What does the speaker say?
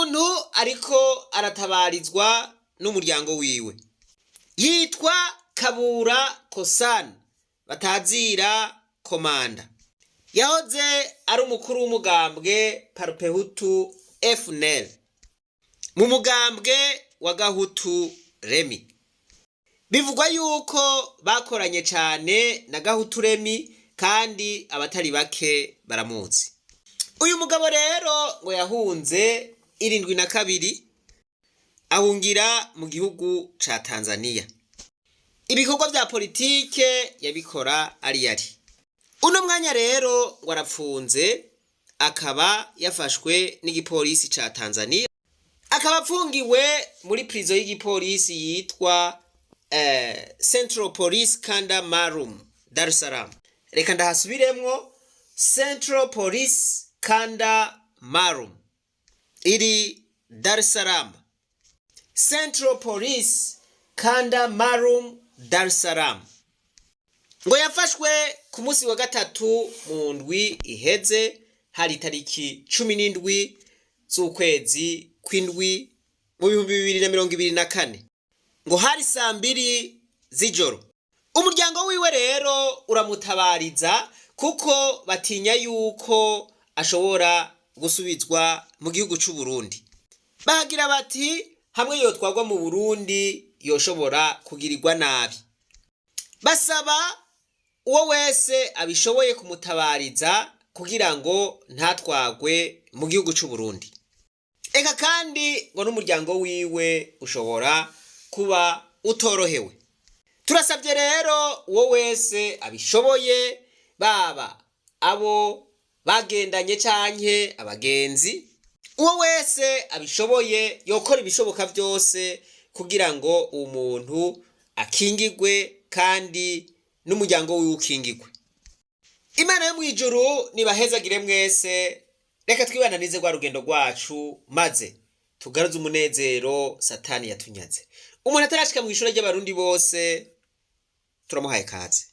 Muntu ariko aratabarizwa n'umuryango wiwe. Yitwa Kabura Kosani batazira Komanda. Yahoze ari umukuru w'umugambwe Parpehutu FNL mu mugambwe wa Gahutu Remi. Bivugwa yuko bakoranye cyane na Gahutu Remi, kandi abatari bake baramuzi. Uyu mugabo rero ngo yahunze 72, ahungira mu gihugu ca Tanzania. Ibikorwa vya politike yabikora ari yari. Uno mwanya rero ngo arapfunze, akaba yafashwe n'igipolisi ca Tanzania, akaba apfungiwe muri prison y'igipolisi yitwa Central Police Kanda Maalum, Dar es Salaam. Reka ndahasubiremwo: Central Police Kanda Maalum iri Dar es Salaam. Central Police Kanda Maalum, Dar es Salaam. Ngo yafashwe ku munsi wa gatatu mu ndwi iheze, hari itariki 17 z'ukwezi kw'indwi mu 2024, ngo hari saa 2 z'ijoro. Umuryango wiwe rero uramutabariza kuko batinya yuko ashobora gusubizwa mu gihugu c'u Burundi. Bahagira bati hamwe yotwarwa mu Burundi yoshobora kugirirwa nabi. Basaba uwo wese abishoboye kumutabariza kugira ngo ntatwagwe mu gihugu c'u Burundi. Eka kandi ngo n'umuryango wiwe ushobora kuba utorohewe. Turasabye rero uwo wese abishoboye, baba abo bagendanye canke abagenzi, uwo wese abishoboye yokora ibishoboka byose kugira ngo umuntu akingigwe kandi n'umuryango wiwe ukingigwe. Imana yo mw'ijuru nibahezagire mwese. Reka twibananize rwa rugendo rwacu, maze tugaruze umunezero Satani yatunyaze. Umuntu atarashika mu ishuri ry'Abarundi bose, turamuhaye kaze.